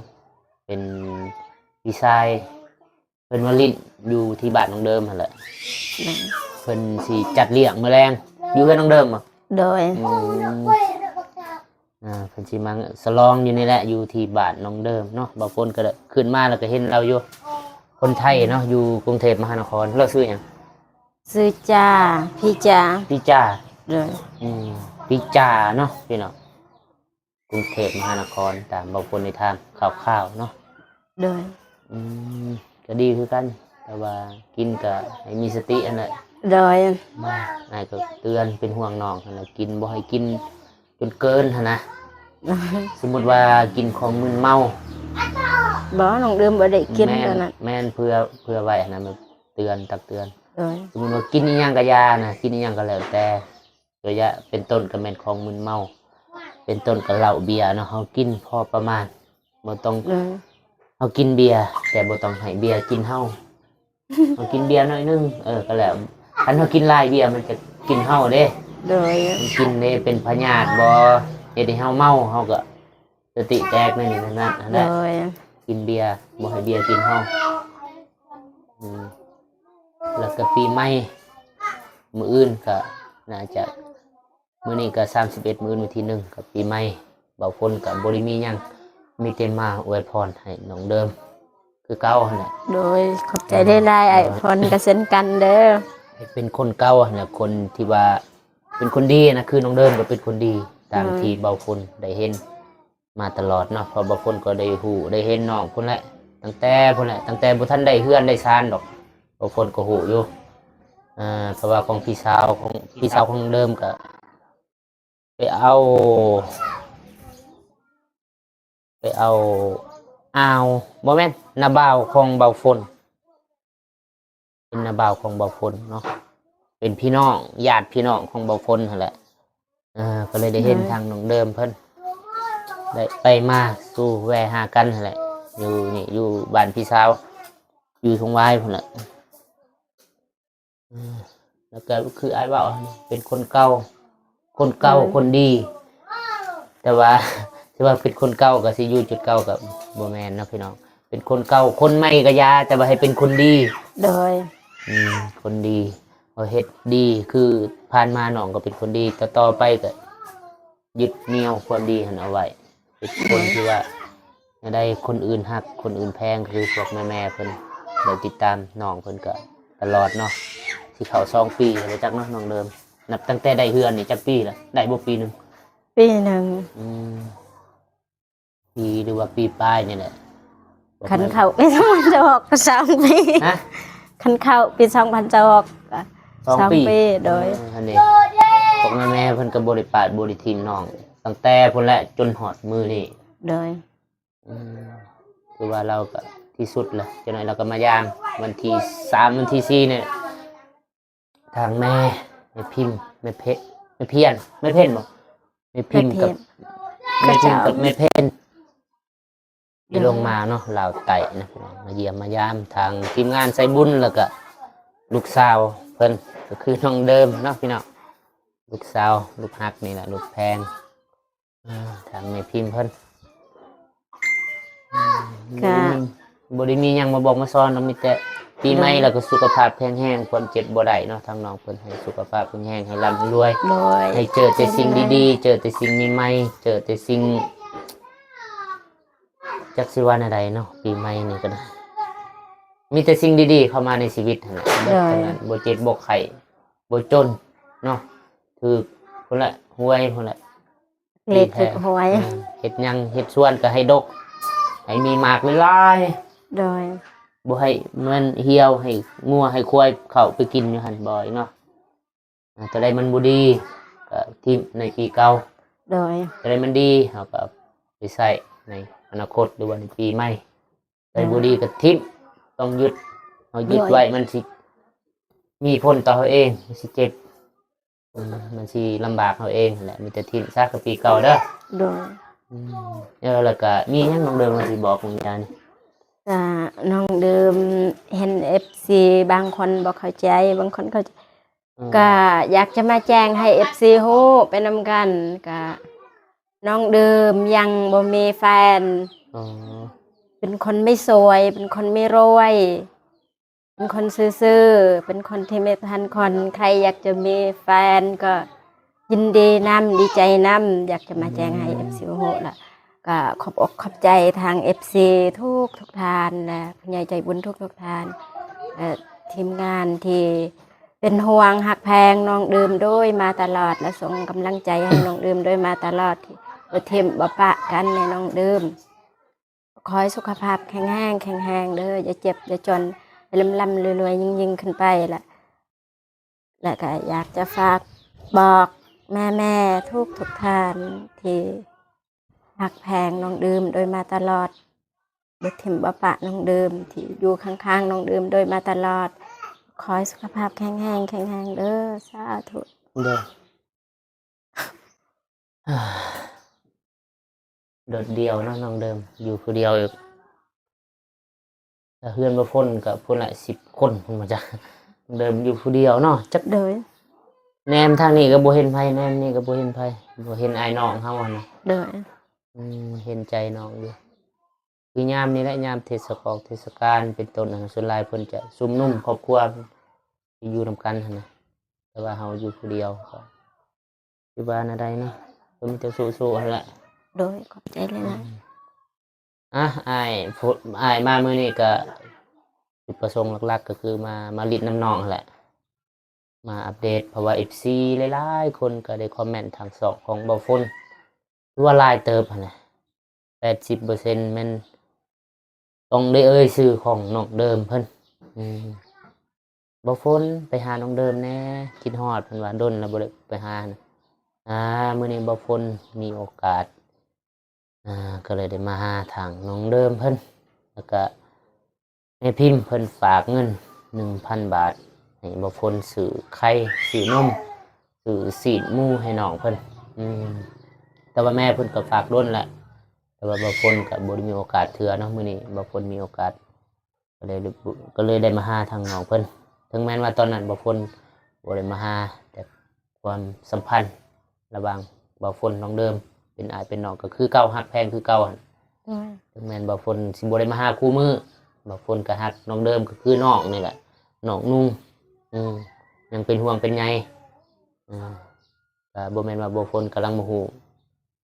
ເປັນພີ່ຊາຍ ເພິ່ນມາຫຼິ້ນຢູ່ທີ່ບ້ານນ້ອງເດີມຫັ້ນແຫຼະ. ໂດຍ ເພິ່ນຊິຈັດລ້ຽງມື້ແລງ ຢູ່ເຮືອນນ້ອງເດີມບໍ? ໂດຍ ອືມ ອ່າ ເພິ່ນຊິມາສະຫຼອງຢູ່ນີ້ແຫຼະ ຢູ່ທີ່ບ້ານນ້ອງເດີມເນາະ. ບ່າວຝົນກໍໄດ້ຂຶ້ນມາແລ້ວກໍເຫັນລາວຢູ່ ຄົນໄທເນາະ ຢູ່ກຸງເທບມະຫານະຄອນ. ລາວຊື່ຫຍັງ? ຊື່ຈາ ພີ່ຈາ ພີ່ຈາ. ໂດຍ ອືມ ພີ່ຈາເນາະພີ່ນ້ອງ ກຸງເທບມະຫານະຄອນ ຕາມບ່າວຝົນໄດ້ຖາມຂ່າວໆເນາະ. ໂດຍ ອືມ ກໍດີຄືກັນ ແຕ່ວ່າກິນກໍໃຫ້ມີສະຕິຫັ້ນແຫຼະ. ໂດຍ ອືມ ອ້າຍກໍເຕືອນ ເປັນຫ່ວງນ້ອງຫັ້ນແຫຼະ ກິນ ບໍ່ໃຫ້ກິນ ຈົນເກີນຫັ້ນນະ. ໂດຍ ສົມມຸດວ່າກິນຂອງມຶນເມົາ ບໍ່ ນ້ອງເດີມບໍ່ໄດ້ກິນ ແມ່ນ ຕອນນັ້ນ ແມ່ນ ເພື່ອ ເພື່ອໄວ້ຫັ້ນນະ ແບບເຕືອນ ຕັກເຕືອນ. ໂດຍ ສົມມຸດວ່າກິນອີ່ຫຍັງກໍຢ່ານະ ກິນອີ່ຫຍັງກໍແລ້ວແຕ່ ໂດຍຍະ ເປັນຕົ້ນກໍແມ່ນຂອງມຶນເມົາ ເປັນຕົ້ນກໍເຫຼົ້າເບຍເນາະ ເຮົາກິນພໍປະມານ ບໍ່ຕ້ອງ ໂດຍ ເຮົາກິນເບຍ ແຕ່ບໍ່ຕ້ອງໃຫ້ເບຍກິນເຮົາ. ເຮົາກິນເບຍໜ້ອຍໜຶ່ງ ເອີ ກໍແລ້ວ ຄັນເຮົາກິນຫຼາຍເບຍມັນຈະກິນເຮົາເດ້. ໂດຍ ມັນກິນເດ້ ເປັນພະຍາດບໍ ເຮັດໃຫ້ເຮົາເມົາ ເຮົາກໍສະຕິແຕກໃນນີ້ນັ້ນຫັ້ນແຫຼະ. ໂດຍ ກິນເບຍ ບໍ່ໃຫ້ເບຍກິນເຮົາ. ອືມ ແລ້ວກໍປີໃໝ່ ມື້ອື່ນກໍໜ້າຈະ ມື້ນີ້ກໍສາມສິບເອັດ ມື້ອື່ນວັນທີໜຶ່ງກໍປີໃໝ່ ບ່າວຝົນກໍບໍ່ໄດ້ມີຫຍັງ ມີແຕ່ມາອວຍພອນໃຫ້ນ້ອງເດີມຄືເກົ່າຫັ້ນແຫຼະ. ໂດຍ ຂອບໃຈຫຼາຍໆ ອ້າຍພອນກໍເຊັ່ນກັນເດີ ໃຫ້ເປັນຄົນເກົ່າຫັ້ນແຫຼະ ຄົນທີ່ວ່າເປັນຄົນດີນະ ຄືນ້ອງເດີມກໍເປັນຄົນດີ ຕາມ ໂດຍ ທີ່ບ່າວຝົນໄດ້ເຫັນ ມາຕະຫຼອດເນາະ ເພາະບ່າວຝົນກໍໄດ້ຮູ້ໄດ້ເຫັນນ້ອງພຸ້ນແຫຼະ ຕັ້ງແຕ່ພຸ້ນແຫຼະ ຕັ້ງແຕ່ບໍ່ທັນໄດ້ເຮືອນໄດ້ຊານດອກ ບ່າວຝົນກໍຮູ້ຢູ່. ເອີ ເພາະວ່າຂອງພີ່ສາວ ຂອງພີ່ສາວຂອງເດີມກໍໄປເອົາ ໄປເອົາອ້າວ ບໍ່ແມ່ນ ນ້າບ່າວຂອງບ່າວຝົນ ເປັນນ້າບ່າວຂອງບ່າວຝົນເນາະ ເປັນພີ່ນ້ອງ ຍາດພີ່ນ້ອງຂອງບ່າວຝົນຫັ້ນແຫຼະ. ເອີ ກໍເລີຍໄດ້ເຫັນ ໂດຍ ທາງນ້ອງເດີມເພິ່ນ ໄດ້ໄປມາສູ່ແວ່ຫາກັນຫັ້ນແຫຼະ ຢູ່ນີ້ ຢູ່ບ້ານພີ່ສາວ ຢູ່ທົ່ງຫວາຍພຸ້ນແຫຼະ. ເອີ ແລ້ວກໍຄືອ້າຍເວົ້າ ເປັນຄົນເກົ່າ ຄົນເກົ່າ ໂດຍ ຄົນດີ ແຕ່ວ່າ ຊິວ່າເປັນຄົນເກົ່າກໍຊິຢູ່ຈຸດເກົ່າກໍບໍ່ແມ່ນເນາະພີ່ນ້ອງ ເປັນຄົນເກົ່າ ຄົນໃໝ່ກໍຢ່າ ແຕ່ວ່າໃຫ້ເປັນຄົນດີ. ໂດຍ ອືມ ຄົນດີ ເຮົາເຮັດດີ ຄືຜ່ານມານ້ອງກໍເປັນຄົນດີ ຕໍ່ໆໄປກໍຍຶດໜຽວຄວາມດີຫັ້ນເອົາໄວ້ ເປັນຄົນ ໂດຍ ທີ່ວ່າ ແນວໃດຄົນອື່ນຮັກ ຄົນອື່ນແພງ ຄືພວກແມ່ໆເພິ່ນໄດ້ຕິດຕາມນ້ອງເພິ່ນກໍຕະຫຼອດເນາະ ຊິເຂົ້າສອງປີແລ້ວຈັກເນາະນ້ອງເດີມ. ນັບຕັ້ງແຕ່ໄດ້ເຮືອນນີ້ຈັກປີລະ? ໄດ້ບໍ່ປີໜຶ່ງ? ປີໜຶ່ງ. ອືມ ປີ ຫຼືວ່າປີປາຍນີ້ແຫຼະ ຄັນເຂົ້າປີສອງພັນຊາວຫົກ ກໍສອງປີ. ຮະ? ຄັນເຂົ້າປີສອງພັນຊາວຫົກ ສອງ ສອງປີ ປີ. ໂດຍ ເອີ ຫັ້ນເດ້ ພວກແມ່ໆເພິ່ນກໍບໍ່ໄດ້ປາດບໍ່ໄດ້ຖິ້ມນ້ອງ ຕັ້ງແຕ່ພຸ້ນແຫຼະຈົນຮອດມື້ນີ້. ໂດຍ ອືມ ຄືວ່າລາວກໍທີ່ສຸດລະ ຈັກໜ້ອຍລາວກໍມາຢາມ ວັນທີສາມ ວັນທີສີ່ນີ້ ທາງແມ່ ແມ່ພິມ ແມ່ເພ ແມ່ພຽນ ແມ່ເພັນບໍ? ແມ່ພິມກັບ ແມ່ພິມກັບແມ່ເພັນ ທີ່ລົງມາເນາະ ລາວໃຕ້ນະ ມາຢ້ຽມມາຢາມ ທາງທີມງານໃສ່ບຸນ ແລ້ວກໍລູກສາວເພິ່ນ ກໍຄືນ້ອງເດີມເນາະພີ່ນ້ອງ ລູກສາວລູກຮັກນີ້ແຫຼະ ລູກແພງ. ອ່າ ທາງແມ່ພິມເພິ່ນ ກະ ບໍ່ໄດ້ມີຫຍັງມາບອກມາສອນດອກ ມີແຕ່ປີໃໝ່ ໂດຍ ແລ້ວກໍສຸຂະພາບແຂງແຮງ ຄວາມເຈັບບໍ່ໄດ້ເນາະ ທາງນ້ອງເພິ່ນໃຫ້ສຸຂະພາບແຂງແຮງ ໃຫ້ລ່ຳໃຫ້ລວຍ ໂດຍ ໃຫ້ເຈີແຕ່ສິ່ງດີໆ ເຈີແຕ່ສິ່ງໃໝ່ໆ ເຈີແຕ່ສິ່ງ ຈັກຊິວ່າແນວໃດເນາະ ປີໃໝ່ນີ້ກໍໄດ້ ມີແຕ່ສິ່ງດີໆເຂົ້າມາໃນຊີວິດຫັ້ນແຫຼະ ໂດຍ ເບິດເທົ່ານັ້ນ ບໍ່ເຈັບບໍ່ໄຂ້ ບໍ່ຈົນເນາະ ຖືກພຸ້ນແຫຼະ ຫວຍພຸ້ນແຫຼະ ເລກຖືກຫວຍ ເຮັດຫຍັງເຮັດສວນກໍໃຫ້ດົກ ໃຫ້ມີໝາກຫຼາຍໆ ໂດຍ ບໍ່ໃຫ້ມັນຫ່ຽວ ໃຫ້ງົວໃຫ້ຄວາຍເຂົ້າໄປກິນຢູ່ຫັ້ນບໍ່ເນາະ. ອາ ຕົວໃດມັນບໍ່ດີກໍຖິ້ມໃນປີເກົ່າ. ໂດຍ. ຕົວໃດມັນດີເຮົາກໍໄປໃຊ້ໃນອະນາຄົດ ຫຼືວ່າໃນປີໃໝ່. ຕົວໃດບໍ່ດີກໍຖິ້ມ ຕ້ອງຢຸດ. ເຮົາຢຸດໄວ້ມັນຊິມີຜົນຕໍ່ເຮົາເອງ ມັນຊິເຈັບ. ອືມ ມັນຊິລຳບາກເຮົາເອງຫັ້ນແຫຼະ. ມີແຕ່ຖິ້ມຊະ ກໍປີເກົ່າເດີ. ໂດຍ. ອືມ ເອີ ແລ້ວກໍມີຫຍັງນ້ອງເດີມວ່າຊິບອກນ້ອງຈານ? ກະນ້ອງເດີມເຫັນເອັຟຊີບາງຄົນບໍ່ເຂົ້າໃຈ ບາງຄົນເຂົ້າໃຈ ອືມ ກະຢາກຈະມາແຈ້ງໃຫ້ເອັຟຊີຮູ້ໄປນຳກັນ ກະນ້ອງເດີມຍັງບໍ່ມີແຟນ. ອໍ ເປັນຄົນໄມ່ສວຍ ເປັນຄົນໄມ່ລວຍ ເປັນຄົນຊື່ໆ ເປັນຄົນທີ່ໄມ່ທັນຄົນ. ໃຄຢາກຈະມີແຟນກໍຍິນດີນຳ ດີໃຈນຳ. ຢາກຈະມາແຈ້ງໃຫ້ ອືມ ເອັຟຊີຮູ້ລະ ກໍຂອບອົກຂອບໃຈທາງເອັຟຊີທຸກໆທ່ານ ແລະ ຜູ້ໃຫຍ່ໃຈບຸນທຸກໆທ່ານ ແລະ ທີມງານທີ່ເປັນຫ່ວງຮັກແພງນ້ອງເດີມໂດຍມາຕະຫຼອດ ແລະ ສົ່ງກຳລັງໃຈໃຫ້ນ້ອງເດີມໂດຍມາຕະຫຼອດ ທີ່ບໍ່ຖິ້ມບໍ່ປະກັນໃນນ້ອງເດີມ. ຂໍໃຫ້ສຸຂະພາບແຂງແຮງ ແຂງແຮງເດີ ຢ່າເຈັບຢ່າຈົນ ໃຫ້ລ່ຳໆລວຍໆ ຍິ່ງໆຂຶ້ນໄປລະ ແລະກະຢາກຈະຝາກບອກແມ່ໆທຸກໆທ່ານທີ່ຮັກແພງນ້ອງເດີມໂດຍມາຕະຫຼອດ ບໍ່ຖິ້ມບໍ່ປະນ້ອງເດີມ ທີ່ຢູ່ຂ້າງໆນ້ອງເດີມໂດຍມາຕະຫຼອດ. ຂໍໃຫ້ສຸຂະພາບແຂງແຮງ ແຂງແຮງເດີ ສາທຸ. ໂດຍ. ໂດດດ່ຽວເນາະນ້ອງເດີມ ຢູ່ຜູ້ດຽວອີກ. ແລ້ວເຮືອນບໍ່ພົນກໍພຸ້ນລະ ສິບຄົນພຸ້ນບໍ່ຈັກ. ເດີມຢູ່ຜູ້ດຽວເນາະ ຈັກ ໂດຍ ແນມທາງນີ້ກໍບໍ່ເຫັນໃຜ ແນມນີ້ກໍບໍ່ເຫັນໃຜ ບໍ່ເຫັນອ້າຍນ້ອງເຮົາຫັ້ນນະ. ໂດຍ. ອືມ ເຫັນໃຈນ້ອງຢູ່. ຄືຍາມນີ້ແຫຼະ ຍາມເທດສະກອກເທດສະການເປັນຕົ້ນຫັ້ນນະ ສ່ວນຫຼາຍເພິ່ນຈະຊຸມນຸມຄອບຄົວທີ່ຢູ່ນຳກັນຫັ້ນນະ ແຕ່ວ່າເຮົາຢູ່ຜູ້ດຽວກໍ ຊິວ່າແນວໃດເນາະ ກໍມີແຕ່ສູ້ໆຫັ້ນແຫຼະ. ໂດຍ ຂອບໃຈຫຼາຍໆ. ອືມ ອ່ະ ອ້າຍ ຜູ້ ອ້າຍມາມື້ນີ້ກໍ ຈຸດປະສົງຫຼັກໆກໍຄືມາ ມາຫຼິ້ນນຳນ້ອງຫັ້ນແຫຼະ ມາອັບເດດ ເພາະວ່າເອັຟຊີຫຼາຍໆຄົນກໍໄດ້ຄອມເມັນທາງຊ່ອງຂອງເບົາຝົນ ຖືວ່າຫຼາຍເຕີບຫັ້ນນະ ແປດສິບເປີເຊັນແມ່ນຕ້ອງໄດ້ເອີ່ຍຊື່ຂອງນ້ອງເດີມເພິ່ນ. ອືມ ເບົາຝົນ ໄປຫານ້ອງເດີມແດ່ ຄິດຮອດ ເພິ່ນວ່າ ດົນແລ້ວບໍ່ໄດ້ໄປຫານະ. ອ່າ ມື້ນີ້ເບົາຝົນມີໂອກາດ ອ່າ ກໍເລີຍໄດ້ມາຫາທາງນ້ອງເດີມເພິ່ນ ແລ້ວກະ ແມ່ພິມເພິ່ນຝາກເງິນໜຶ່ງພັນບາດ ໃຫ້ເບົາຝົນຊື້ໄຂ່ ຊື້ນົມ ຊື້ຊີ້ນໝູໃຫ້ນ້ອງເພິ່ນ. ອືມ ແຕ່ວ່າແມ່ເພິ່ນກໍຝາກດົນແຫຼະ ແຕ່ວ່າເບົາຝົນກໍບໍ່ໄດ້ມີໂອກາດເທື່ອເນາະ. ມື້ນີ້ເບົາຝົນມີໂອກາດ ກໍເລີຍ ກໍເລີຍໄດ້ມາຫາທາງນ້ອງເພິ່ນ. ເຖິງແມ່ນວ່າຕອນນັ້ນເບົາຝົນບໍ່ໄດ້ມາຫາ ແຕ່ຄວາມສຳພັນລະຫວ່າງເບົາຝົນນ້ອງເດີມ ເປັນອ້າຍເປັນນ້ອງກໍຄືເກົ່າ ຮັກແພງຄືເກົ່າຫັ້ນ. ໂດຍ. ເຖິງແມ່ນເບົາຝົນຊິບໍ່ໄດ້ມາຫາຄູ່ມື້ ເບົາຝົນກໍຮັກນ້ອງເດີມ ກໍຄືນ້ອງນີ້ແຫຼະ ນ້ອງນຸ່ງ. ອືມ ຍັງເປັນຫ່ວງເປັນໃຍ. ອືມ ກໍບໍ່ແມ່ນວ່າເບົາຝົນກຳລັງມາຮູ້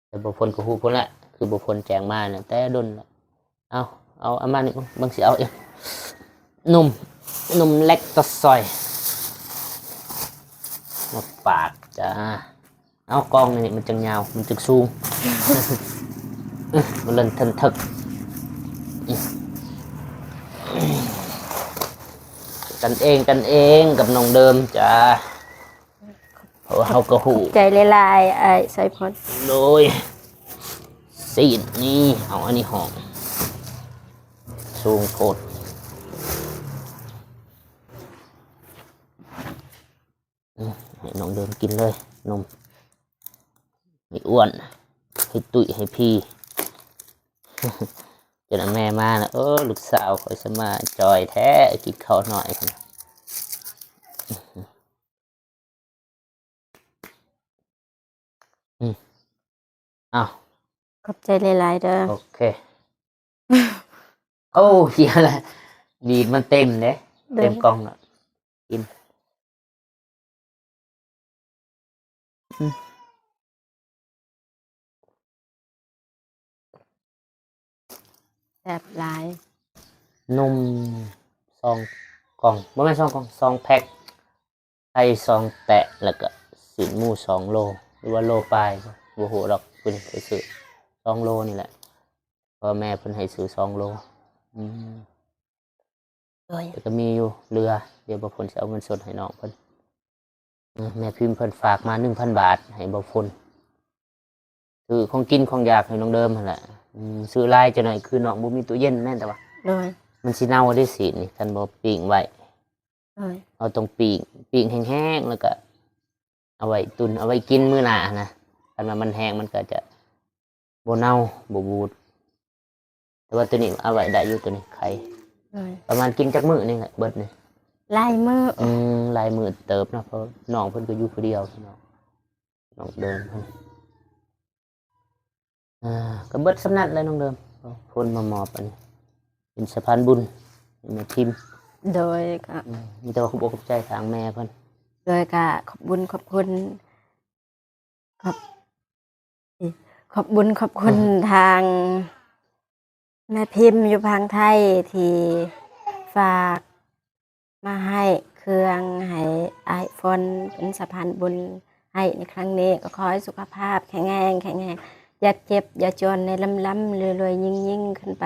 ແຕ່ເບົາຝົນກໍຮູ້ພຸ້ນແຫຼະ ຄືເບົາຝົນແຈ້ງມານະ ແຕ່ດົນແລ້ວ. ເອົາ ເອົາ ເອົາມານີ້ ເບິ່ງຊິເອົາອີກ ນົມ ນົມແລັກຕາຊອຍມາຝາກຈ້າ. ເອົາ ກ້ອງນີ້ມັນຈັ່ງຍາວ ມັນຈຶ່ງສູງ ມັນເລີນເທິນເຖິກ. ກັນເອງ ກັນເອງກັບນ້ອງເດີມຈ້າ. ເພາະວ່າເຮົາກໍຮູ້ ຂອບໃຈຫຼາຍໆ ອ້າຍໄຊພົນ. ໂດຍ ຊີ້ນນີ້ ເອົາອັນນີ້ຫ້ອງ ສູງໂພດ. ອືມ ໃຫ້ນ້ອງເດີມກິນເລີຍນົມ ໃຫ້ອ້ວນ ໃຫ້ຕຸ້ຍ ໃຫ້ພີ. ຈົນແມ່ມານະ ເອີ ລູກສາວຂ້ອຍສະມາຈ່ອຍແທ້ ກິນເຂົ້າໜ້ອຍ. ອືມ ເອົາ ຂອບໃຈຫຼາຍໆເດີ. ໂອເຄ. ໂອ້ ເສຍລະ ດີດມັນເຕັມເດ້. ໂດຍ. ເຕັມກ່ອງລະ ກິນ. ອືມ ແຊບຫຼາຍ. ນົມສອງກ່ອງ ບໍ່ແມ່ນສອງກ່ອງ ສອງແພັກ ໄຂ່ສອງແຕະ ແລ້ວກະຊີ້ນໝູສອງໂລ ຫຼືວ່າໂລປາຍ ບໍ່ຮູ້ດອກ ເພິ່ນໄປຊື້ສອງໂລນີ້ແຫຼະ ເພາະວ່າແມ່ເພິ່ນໃຫ້ຊື້ສອງໂລ. ອືມ. ໂດຍ ແຕ່ກໍມີຢູ່ເຫຼືອ ດຽວບ່າວຝົນຊິເອົາເງິນສົດໃຫ້ນ້ອງເພິ່ນ. ເອີ ແມ່ພິມເພິ່ນຝາກມາໜຶ່ງພັນບາດໃຫ້ບ່າວຝົນ ຊື້ຂອງກິນຂອງຢາກໃຫ້ນ້ອງເດີມຫັ້ນແຫຼະ. ອືມ ຊື້ຫຼາຍຈັກໜ້ອຍ ຄືນ້ອງບໍ່ມີຕູ້ເຢັນແມ່ນ ແຕ່ວ່າ ໂດຍ ມັນຊິເນົ່າເດ້ຊີ້ນນີ້ ຄັນບໍ່ປີ້ງໄວ້. ໂດຍ ເຮົາຕ້ອງປີ້ງ ປີ້ງແຫ້ງໆ ແລ້ວກະເອົາໄວ້ຕຸນ ເອົາໄວ້ກິນມື້ໜ້າຫັ້ນນະ. ຄັນວ່າມັນແຫ້ງມັນກໍຈະບໍ່ເນົ່າ ບໍ່ບູດ. ແຕ່ວ່າໂຕນີ້ເອົາໄວ້ໄດ້ຢູ່ ໂຕນີ້ໄຂ່. ໂດຍ ປະມານກິນຈັກມື້ນີ້ແຫຼະເບິດນີ້? ຫຼາຍມື້. ອືມ ຫຼາຍມື້ເຕີບເນາະ ເພາະນ້ອງເພິ່ນກໍຢູ່ຜູ້ດຽວເນາະ ນ້ອງເດີມເພິ່ນ. ອ່າ ກໍເບິດສ່ຳນັ້ນແຫຼະນ້ອງເດີມ ເພິ່ນມາມອບອັນນີ້ ເປັນສະພານບຸນໃຫ້ແມ່ພິມ. ໂດຍ ກໍ ອືມ ມີແຕ່ວ່າຂອບອົກຂອບໃຈທາງແມ່ເພິ່ນ. ໂດຍ ກໍຂອບບຸນຂອບຄຸນ ຂອບ ຂອບບຸນຂອບຄຸນ ອືມ ທາງແມ່ພິມຢູ່ຝັ່ງໄທ ທີ່ຝາກມາໃຫ້ເຄື່ອງ ໃຫ້ອ້າຍຝົນເປັນສະພານບຸນໃຫ້ໃນຄັ້ງນີ້. ກໍຂໍໃຫ້ສຸຂະພາບແຂງແຮງ ແຂງແຮງ ຢ່າເຈັບຢ່າຈົນ ໃຫ້ລ່ຳໆລວຍໆຍິ່ງໆຂຶ້ນໄປ.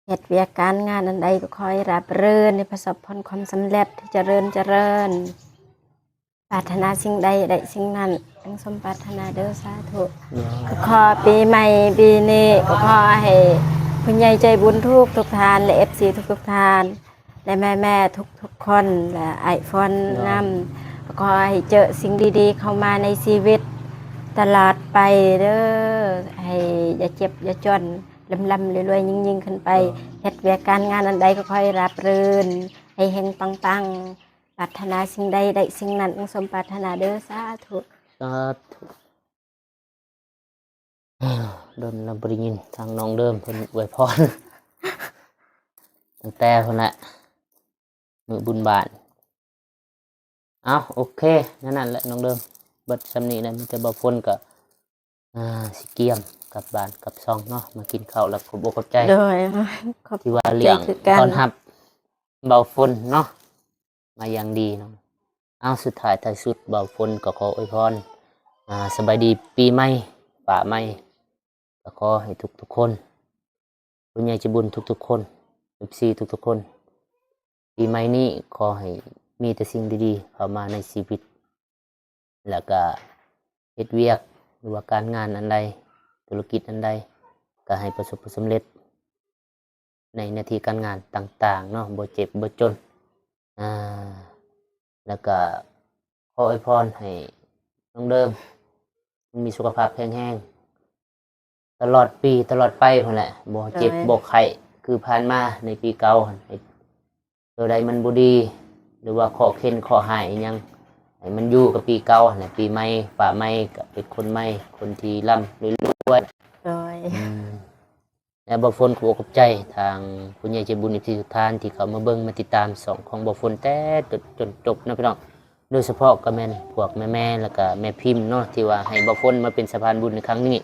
ເຮັດວຽກການງານອັນໃດກໍຂໍໃຫ້ລາບລື່ນ ໃຫ້ປະສົບຜົນຄວາມສຳເລັດ ໃຫ້ຈະເລີນຈະເລີນ ປາດຖະໜາສິ່ງໃດໄດ້ສິ່ງນັ້ນ ດັ່ງສົມປາດຖະໜາເດີ ສາທຸ. ກໍຂໍປີໃໝ່ປີນີ້ກໍຂໍໃຫ້ຜູ້ໃຫຍ່ໃຈບຸນທຸກໆທ່ານ ແລະ ເອັຟຊີທຸກໆທ່ານ ແລະ ແມ່ໆທຸກໆຄົນ ແລະ ອ້າຍຝົນນຳ ກໍຂໍໃຫ້ເຈີສິ່ງດີໆເຂົ້າມາໃນຊີວິດຕະຫຼອດໄປເດີ ໃຫ້ຢ່າເຈັບຢ່າຈົນ ລ່ຳໆລວຍໆຍິ່ງໆຂຶ້ນໄປ. ເອີ ເຮັດວຽກການງານອັນໃດກໍຂໍໃຫ້ລາບລື່ນ ໃຫ້ເຮັງປັງໆ ປາດຖະໜາສິ່ງໃດໄດ້ສິ່ງນັ້ນ ດັ່ງສົມປາດຖະໜາເດີ ສາທຸ ສາທຸ. ດົນລະບໍ່ໄດ້ຍິນທາງນ້ອງເດີມເພິ່ນອວຍພອນ ຕັ້ງແຕ່ພຸ້ນແຫຼະ ມື້ບຸນບ້ານ. ເອົາ ໂອເຄ ແນວນັ້ນແຫຼະນ້ອງເດີມ ເບິດສ່ຳນີ້ແຫຼະ. ມີແຕ່ບ່າວຝົນກໍ ອ່າ ຊິກຽມກັບບ້ານກັບຊ່ອງເນາະ ມາກິນເຂົ້າແລ້ວ ຂອບອົກຂອບໃຈ ໂດຍ ທີ່ວ່າລ້ຽງຕ້ອນຮັບບ່າວຝົນເນາະ ມາຢ່າງດີເນາະ. ເອົາ ສຸດທ້າຍທ້າຍສຸດ ບ່າວຝົນກໍຂໍອວຍພອນ ອ່າ ສະບາຍດີປີໃໝ່ ຟ້າໃໝ່ ກໍຂໍໃຫ້ທຸກໆຄົນ ຜູ້ໃຫຍ່ໃຈບຸນທຸກໆຄົນ ເອັຟຊີທຸກໆຄົນ ປີໃໝ່ນີ້ຂໍໃຫ້ມີແຕ່ສິ່ງດີໆເຂົ້າມາໃນຊີວິດ ແລ້ວກະເຮັດວຽກ ຫຼືວ່າການງານອັນໃດ ທຸລະກິດອັນໃດ ກະໃຫ້ປະສົບຜົນສຳເລັດໃນໜ້າທີ່ການງານຕ່າງໆເນາະ ບໍ່ເຈັບບໍ່ຈົນ. ອ່າ ແລ້ວກະຂໍອວຍພອນໃຫ້ນ້ອງເດີມມີສຸຂະພາບແຂງແຮງ ຕະຫຼອດປີຕະຫຼອດໄປພຸ້ນແຫຼະ ບໍ່ເຈັບ ໂດຍ ບໍ່ໄຂ້ ຄືຜ່ານມາໃນປີເກົ່າຫັ້ນ ໃຫ້ໂຕໃດມັນບໍ່ດີ ຫຼືວ່າເຄາະເຂັນເຄາະຮ້າຍອີ່ຫຍັງ ໃຫ້ມັນຢູ່ກັບປີເກົ່າຫັ້ນແຫຼະ. ປີໃໝ່ ຟ້າໃໝ່ ກໍເປັນຄົນໃໝ່ ຄົນທີ່ລ່ຳລວຍ. ໂດຍ ອືມ ແລະ ບ່າວຝົນຂອບອົກຂອບໃຈທາງຜູ້ໃຫຍ່ໃຈບຸນ ເອັຟຊີ ທຸກທ່ານທີ່ເຂົ້າມາເບິ່ງມາຕິດຕາມຊ່ອງຂອງບ່າວຝົນແຕ່ຕົ້ນຈົນຈົບເນາະພີ່ນ້ອງ. ໂດຍສະເພາະກໍແມ່ນພວກແມ່ໆ ແລ້ວກໍແມ່ພິມເນາະ ທີ່ວ່າໃຫ້ບ່າວຝົນມາເປັນສະພານບຸນໃນຄັ້ງນີ້.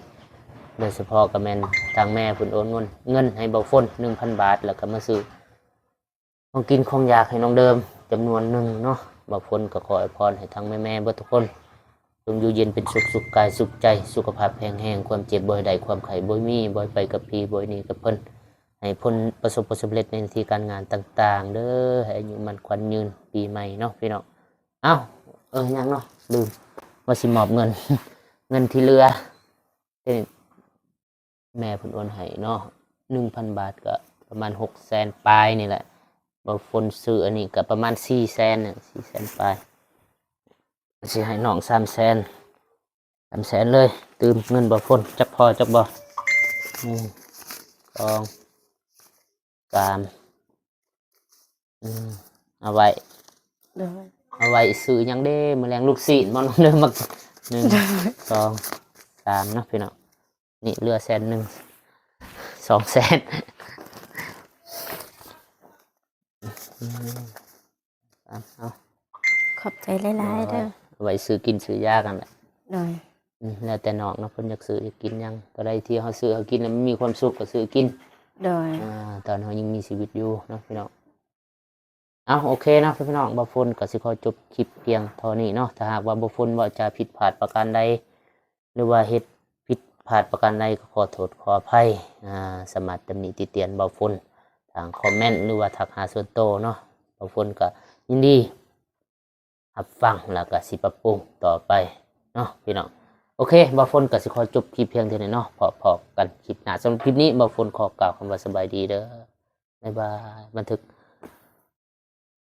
ໂດຍສະເພາະກໍແມ່ນທາງແມ່ເພິ່ນໂອນເງິນ ເງິນໃຫ້ບ່າວຝົນໜຶ່ງພັນບາດ ແລ້ວກໍມາຊື້ຂອງກິນຂອງຢາກໃຫ້ນ້ອງເດີມຈຳນວນໜຶ່ງເນາະ. ບ່າວຝົນກໍຂໍອວຍພອນໃຫ້ທັງແມ່ໆເບິດທຸກຄົນ ຈົ່ງຢູ່ເຢັນເປັນສຸກ ສຸກກາຍສຸກໃຈ ສຸຂະພາບແຂງແຮງ ຄວາມເຈັບບໍ່ໃຫ້ໄດ້ ຄວາມໄຂ້ບໍ່ມີ ບໍ່ໃຫ້ໄປກັບຜີ ບໍ່ໃຫ້ໜີກັບເພິ່ນ ໃຫ້ພົ້ນ ປະສົບຜົນສຳເລັດໃນໜ້າທີ່ການງານຕ່າງໆເດີ ໃຫ້ອາຍຸໝັ້ນຂວັນຍືນປີໃໝ່ເນາະພີ່ນ້ອງ. ເອົ້າ ເອີ ຍັງເນາະ ລືມ ວ່າຊິມອບເງິນ ເງິນທີ່ເຫຼືອ ເອີ ແມ່ເພິ່ນໂອນໃຫ້ເນາະ ໜຶ່ງພັນບາດ ກໍປະມານຫົກແສນປາຍນີ້ແຫຼະ. ບ່າວຝົນຊື້ອັນນີ້ກໍປະມານສີ່ແສນ ສີ່ແສນປາຍ ຊິໃຫ້ນ້ອງສາມແສນ ສາມແສນເລີຍ. ຕື່ມເງິນບ່າວຝົນ ຈັກພໍຈັກບໍ່? ໜຶ່ງ ສອງ ສາມ ອືມ ເອົາໄວ້ ໂດຍ ເອົາໄວ້ຊື້ຫຍັງເດ້? ມື້ແລງລູກຊີ້ນບໍ່ນ້ອງເດີມາ ໜຶ່ງ ໂດຍ ສອງ ສາມເນາະພີ່ນ້ອງ. ນີ້ເຫຼືອແສນໜຶ່ງ ສອງແສນ ອືມ ເອົາ ຂອບໃຈຫຼາຍໆເດີ ເອົາໄວ້ຊື້ກິນຊື້ຢາກັນແຫຼະ. ໂດຍ ອືມ ແລ້ວແຕ່ນ້ອງເນາະ ເພິ່ນຢາກຊື້ຢາກກິນຫຍັງ ຕົວໃດທີ່ເຮົາຊື້ເຮົາກິນແລ້ວມັນມີຄວາມສຸກກໍຊື້ກິນ. ໂດຍ ອ່າ ຕອນເຮົາຍັງມີຊີວິດຢູ່ເນາະພີ່ນ້ອງ. ເອົາ ໂອເຄເນາະພີ່ນ້ອງ ບ່າວຝົນກໍຊິຂໍຈົບຄລິບພຽງເທົ່ານີ້ເນາະ. ຖ້າຫາກວ່າບ່າວຝົນເວົ້າຈາຜິດພາດປະການໃດ ຫຼືວ່າເຮັດຜິດພາດປະການໃດ ກໍຂໍໂທດຂໍອະໄພ ອ່າ ສາມາດຕຳໜິຕິຕຽນບ່າວຝົນ ທາງຄອມເມັນ ຫຼືວ່າທັກຫາສ່ວນໂຕເນາະ. ບ່າວຝົນກໍຍິນດີຮັບຟັງ ແລ້ວກໍຊິປັບປຸງຕໍ່ໄປເນາະພີ່ນ້ອງ. ໂອເຄ ບ່າວຝົນກໍຊິຂໍຈົບຄລິບພຽງເທົ່ານີ້ເນາະ. ພໍ້ກັນຄລິບໜ້າ. ສຳລັບຄລິບນີ້ ບ່າວຝົນຂໍກ່າວຄຳວ່າສະບາຍດີເດີ. ບາຍບາຍ. ບັນທຶກ